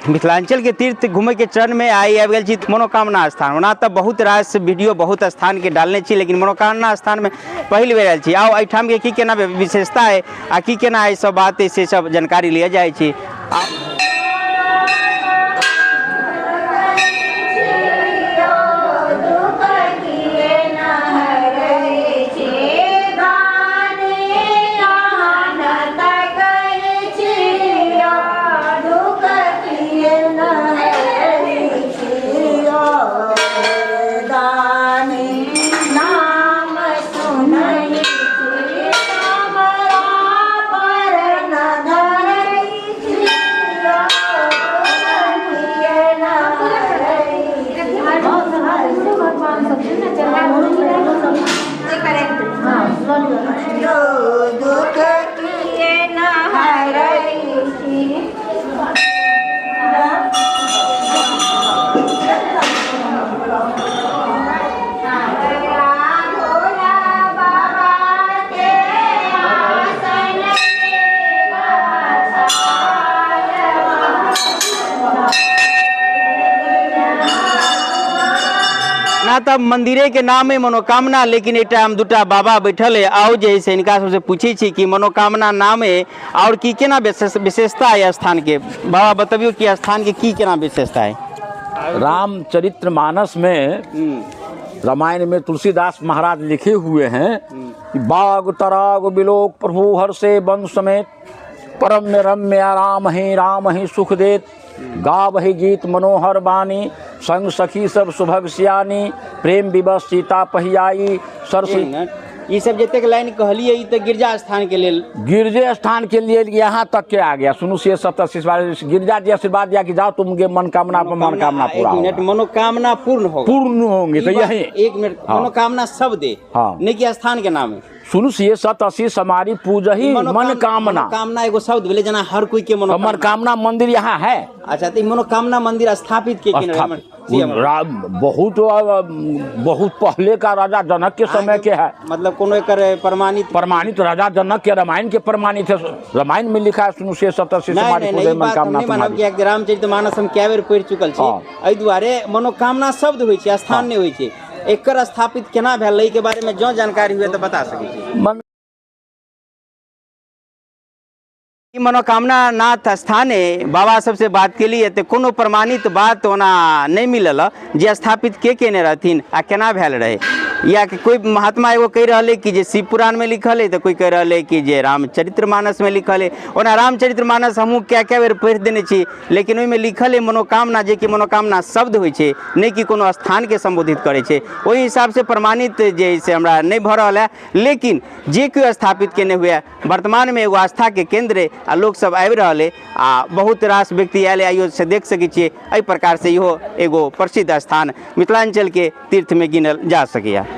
मिथिलांचल के तीर्थ घूमे के चरण में आई आबि गेल छी मनोकामना स्थान। ओना तऽ बहुत रास वीडियो बहुत स्थान के डालने छी, लेकिन मनोकामना स्थान में पहिल बेर आयल छी। आउ एहिठाम के की केना विशेषता है आ की केना है सब बात है, से सब जानकारी लिए जाइ छी। ना तब मंदिरे के नाम है मनोकामना, लेकिन एक हम दूटा बाबा बैठल है। आओ जे से इनका सबसे पूछे छी कि मनोकामना नाम है और की केना विशेषता है स्थान के। बाबा बतबियो कि स्थान के की केना विशेषता है। रामचरित्र मानस में रामायण में तुलसीदास महाराज लिखे हुए हैं कि बाग तराग बिलोक प्रभु हर से बन समेत परम में रम्य राम ही राम ही सुख देत गावहि गीत मनोहर बानी संग सखी सब सुभग सियानी प्रेम विवश सीता पहियाई सरसी। ई सब जतेक लाइन कहलिए ई त गिरजा स्थान के लेल, गिरजे स्थान के लिए यहाँ तक के आ गया। सुनो से सप्त गिरजा जी आशीर्वाद दिया कि जाओ तुम के मनोकामना पर मनोकामना पूरा एक मिनट, मनोकामना पूर्ण होगा, पूर्ण होंगे तो यही एक मिनट। हाँ। मनोकामना सब दे, हाँ। नहीं कि स्थान के नाम है। सुनु से सतसी समारी पूजही मनोकामना। मनोकामना एगो शब्द भेलै जेना हर कोई के मनोकामना। मनोकामना मंदिर यहाँ है। अच्छा, तो मनोकामना मंदिर स्थापित के स्थापित बहुत बहुत पहले का राजा जनक के समय के है। मतलब कोनो एकर प्रमाणित प्रमाणित राजा जनक के रामायण के प्रमाणित है। रामायण में लिखा है सुनु से सतसी समारी पूजही मनोकामना तुम्हारी। रामचरितमानस हम कए बेर पढ़ि चुकल छी। एहि दुआरे मनोकामना शब्द होइ छै, स्थान नहि होइ छै। एकर स्थापित केना भेल एहि के बारे में जँ जानकारी हुए तऽ बता सकै छी। मनोकामना नाथ स्थान है, बाबा सबसे बात के लिए तो कोनो प्रमाणित बात ओना नहीं मिलल जे स्थापित के केने रहथिन आ केना भेल रहे। या कि कोई महात्मा एगो कहि रहल है कि जे शिव पुराण में लिखल है, तो कोई कहि रहल है कि जे रामचरित्र मानस में लिखल है। ओना रामचरित्र मानस हमहूँ कए कए बेर पढ़ि देने छी, लेकिन ओहिमे लिखल है मनोकामना, जे कि मनोकामना शब्द होइ छै, नहि कि कोनो स्थानके सम्बोधित करै छै। ओहि हिसाबसँ प्रमाणित जे से हमरा नहि भऽ रहल है, लेकिन जे केओ स्थापित केने हुए वर्तमानमे एगो आस्थाके केंद्र है आ लोक सब आबि रहल है आ बहुत रास व्यक्ति आयल है। आइयो से देख सकै छियै। एहि प्रकार से इहो एगो प्रसिद्ध स्थान मिथिलांचल के तीर्थ में गिनल जा सकैए।